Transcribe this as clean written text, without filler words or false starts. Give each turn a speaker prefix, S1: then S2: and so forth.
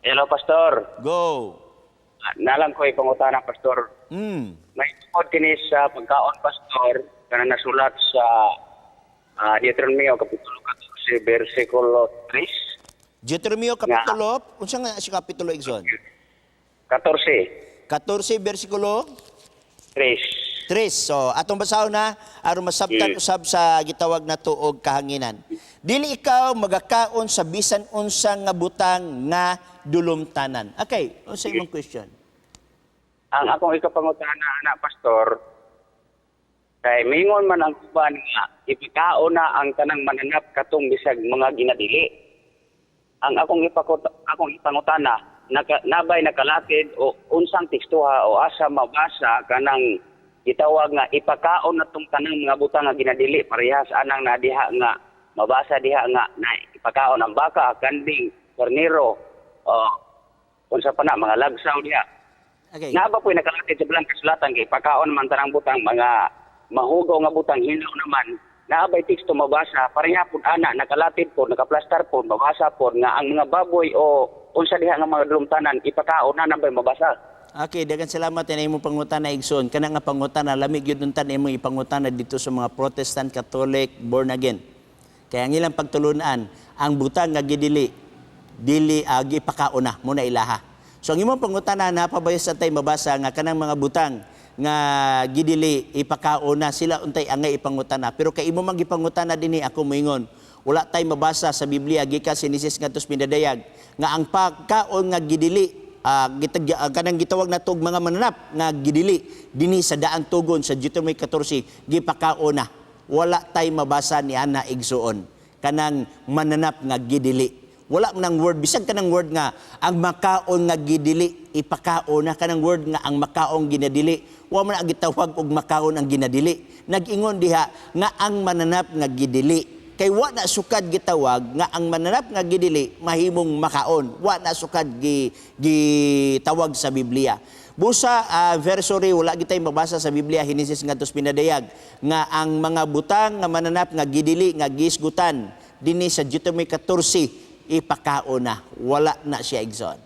S1: Hello, Pastor.
S2: Go.
S1: Naa lang ko'y pangutana, Pastor. May tungkol kini sa pagkaon, Pastor, kana nasulat sa Deuteronomio Kapitulo 14, versikulo 3.
S2: Deuteronomio kapitulo, unsa nga si kapitulo, Igsoon?
S1: 14.
S2: 14 versikulo
S1: 3.
S2: 3. So, atong basahon na aron masabtan usab sa gitawag na tuog kahanginan. Dili ikaw magakaon sa bisan unsa nga butang nga dulumtanan. Okay, unsa imong question?
S1: Ang akong ikapangutana ana, Pastor, kay mingon man ang uban nga ipakaon na ang tanang mananap katong bisag mga ginadili. Ang akong ipangutana, nabay nakalatid o unsang tekstuha o asa mabasa kanang gitawag nga ipakaon na tong tanang mga butang nga ginadili, parehas anang na diha nga mabasa diha nga na ipakaon ang baka, kanding, karnero, o unsa pa na mga lagsaw diha? Naa ba po'y nakalatid sa Balaang Kasulatan kay pakaon man tanang butang, mga mahugaw nga butang, hilaw naman? Naa bay teksto mabasa pareha pud ana, nakalatid po, nakaplastar po, mabasa po nga ang mga baboy o unsa diha nga mga dulumtanan ipakaon na? Naa bay mabasa?
S2: Okay, daghang salamat na imong pangutana, Igsoon. Kana nga pangutana lami gyud untan imong ipangutana dito sa mga Protestant, Catholic, born again. Kaya ang ilang pagtulunan, ang butang nga gidili dili ipakaon na mao na ilaha. So ang imong pangutana, naa pa bay sa tay mabasa nga kanang mga butang nga gidili ipakaon na sila untay angay ipangutana? Pero kay imo man gipangutana dinhi, ako moingon, wala tay mabasa sa Biblia gikan sa Genesis ngadto sa Pinadayag nga ang pagkaon nga gidili, kanang gitawag na og mga mananap nga gidili dinhi sa daang tugon sa Deuteronomy 14 gipakaon na. Wala tay mabasa ni ana, igsuon, kanang mananap nga gidili. Wala man ang word, bisag kanang word nga ang makaon nga gidili ipakaon na, kanang word nga ang makaong ginadili, wa man ang gitawag og makaon ang ginadili. Nag-ingon diha nga ang mananap nga gidili, kay wa na sukad gitawag nga ang mananap nga gidili mahimong makaon. Wa na sukad gitawag sa Biblia. Busa very sorry, wala gitay mabasa sa Biblia Henesis ngadto sa Pinadayag nga ang mga butang nga mananap nga gidili nga gisgutan dinhi sa Deuteronomy 14 ipakaon na. Wala na siya, igsoon.